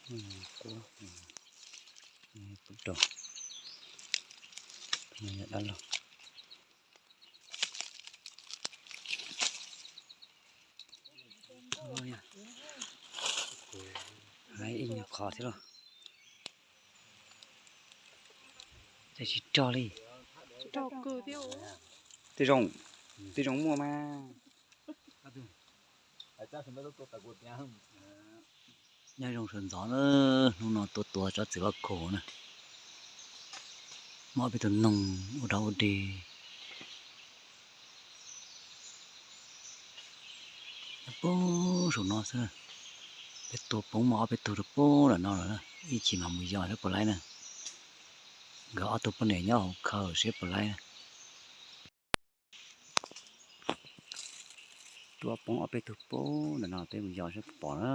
Quab, pub rau, yog dab laug. Hais ib nyuag qhov thiab los. Cas tsis rog li. Tej zoo, tej zoo muaj mas. Nyob zoo sawv ntxov na, hnub no tuaj tua tsob txiv loj khaum na. Muaj ob peb tug noog ua dog ua dig. Nyob puag saum no xwb na. Peb tua poob muaj ob peb tug rau puag nram no lawm na, ib chim mam mus yos saib puas laib na. Nkawd ob tug poj niam nyob hauv khaws saib puas laib na. Tua poob ob peb tug puag nram no peb mus yos saib puas pom na.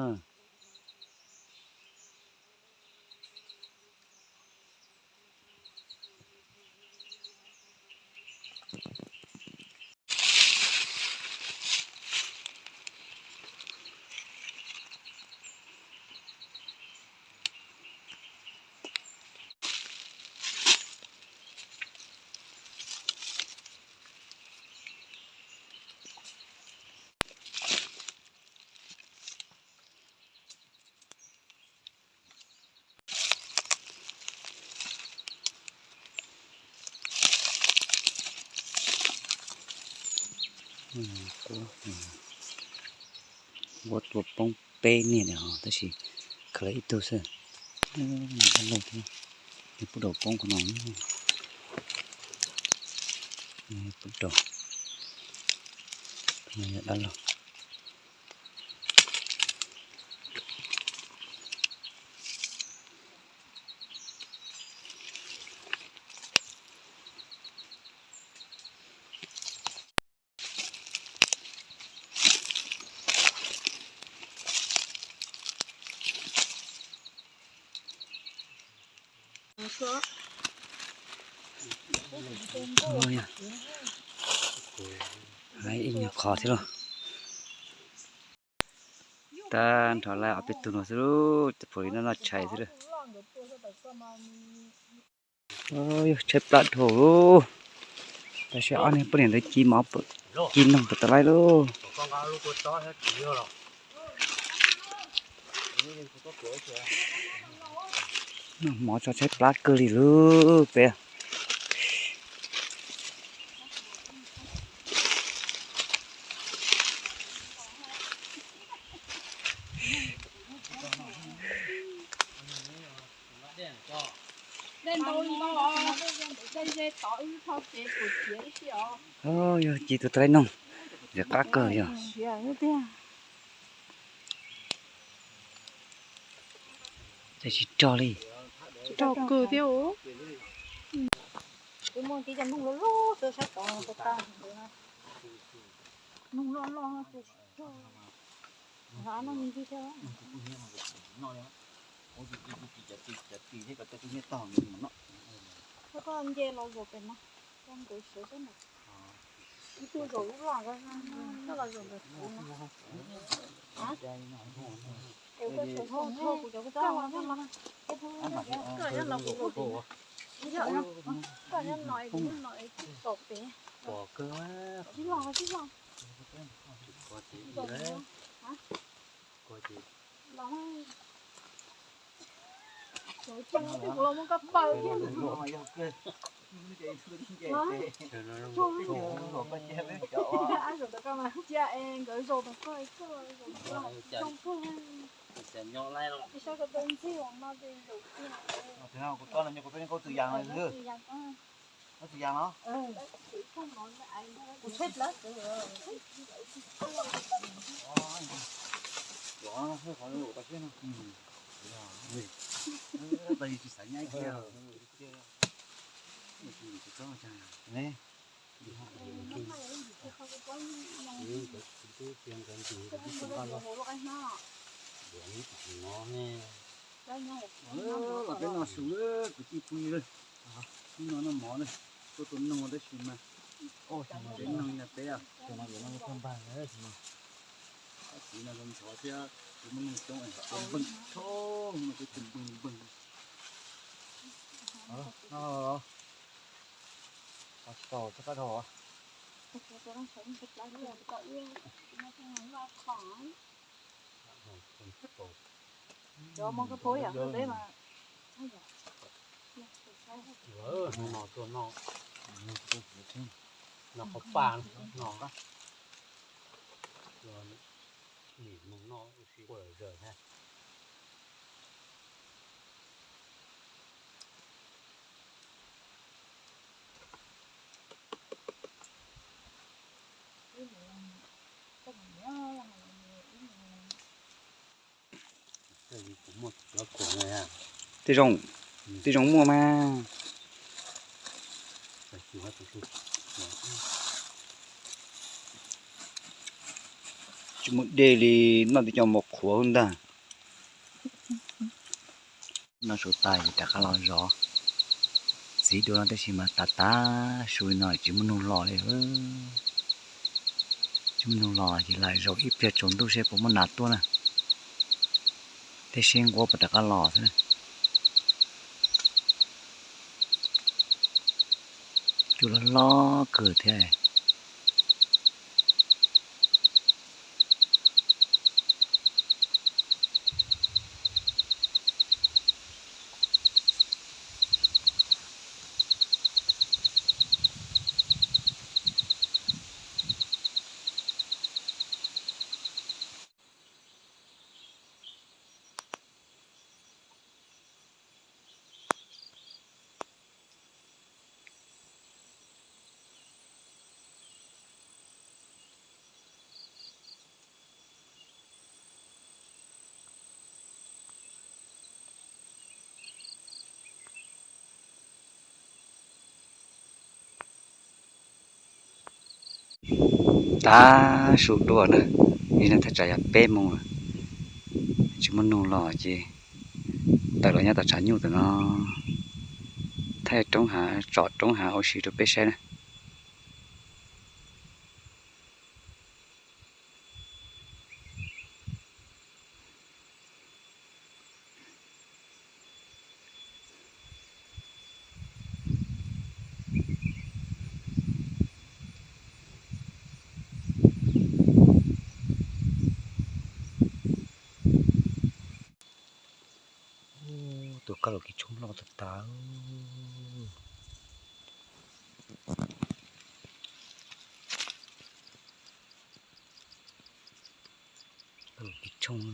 Nquab tua poob peb niag na, tab sis khaws lawm ib tug xwb. Dab laug thiab, nws pub rau poob qhov no. Pub rau, yog dab laug. Hais ib nyuag qhov thiab los. Tag nrho lawm ob peb tug no xwb, pom li no noj tshais xwb. Yog tshaib plab dhau lauj. Tab sis ob niag poj niam ntawd ci mov, ci noog puas tau laib lauj. Noj mov tso tshaib plab kawg li lauj peb. Yog ci tus tau laib noog, ntxim qab kawg yog. Cas tsis rog li. Rog kawg thiab. Kuv muaj tib cov noog loj loj xwb sab tod, noog loj loj. Koj nce los zaum pem no, koj nkawd sawv sab no. Ib tug zaum ib laj, koj los zaum ntawm kuv no. Es koj sawv zaum no, kuv cov koj los, koj los kuv zaum pem no. Koj nyob no es kuv nyob no es tib kaum pem. Tib laj tib laj. Zaum no. Los. Cia kuv los muab koj paws thiab. Cia es nkawd zaum tom koj, koj zaum tom koj. Zoo kawg. Saib ko taw ntxig no ces zaum kiag. Kuv tshaib plab. Los peb noj su, kwv tij phooj ywg, hnub no noj mov na, tuaj tua noog tab sis mas peb noog yog peb. Txiv no zoo nrov thiab tsis muaj neeg coob, npee tho, no kuj tsis npee npee. Tau tau tau. No tuaj no, no qhov paj no, nim mus no ua si ua zawg thiab. Tej zoo, tej zoo muaj mas. Tsis muaj dej li, noj tej cov mos qhuav ntag. Noj su tas ces rov qab los zov txiv dua no tab sis mas tas tas su li no tsis muaj nug los li. Tsis muaj nug los ces lam zaum ib pliag tsaus ntuj seb puas muaj nas tuaj na. Tej seb nquab puas rov qab los xwb na. Cua loj loj kawg thiab. Tav su dua na, li no thaj tsam yog peb moos lawm, tsis muaj nug los ces tawm los nyob tom tshav nyuj tom no, thaij roob hav, tsom roob hav ua si rau peb saib na. Tus kab laum kis tshoob loj tag tag. Kab laum kis tshoob.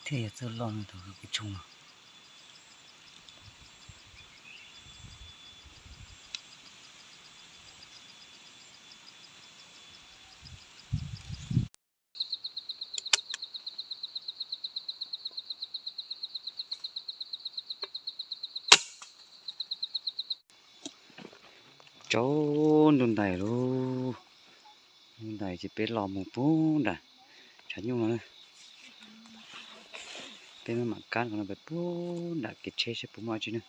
Thiaj yog txawj loj no tus kis tshoob no. Tsaus ntuj ntais lauj, ntuj ntais ces peb los mus puag nram tshav nyuj no na. Peb mam kab no peb puag nram kev tsheb seb puas muaj dab tsi na.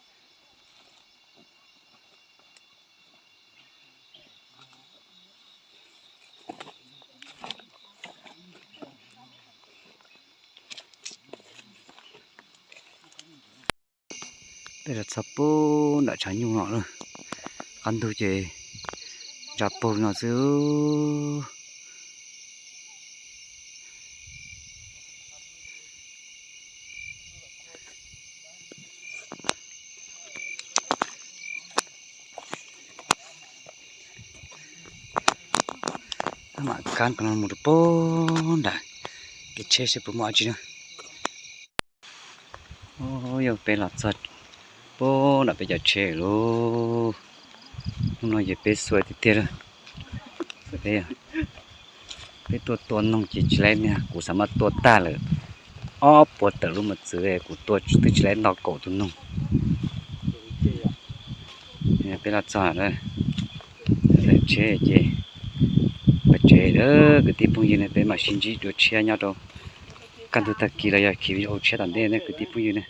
Peb los txog puag nram tshav nyuj no lawm, qab ntug ces ntsa puag no xwb. Mam kab no mus rau puag nram kev tsheb seb puas muaj dab tsi na. Yog peb los txog puag nram peb cov tsheb lauj. Hnub no ces peb xuav tiag tiag lauj. Peb tuaj tua noog ces tsis laib, kuv xav mas tua tag lawm ob puas tawm lub mos txwv kuv tua twb tsis laib nto kaum tus noog. Peb los txog lawm, tsheb ces pem tsev lawm kwv tij phooj ywg ne, peb mam sib ntsib dua tshiab nyob rau kaj ntug tag kis los yog khiv video tshiab tom ntej ne kwv tij phooj ywg ne.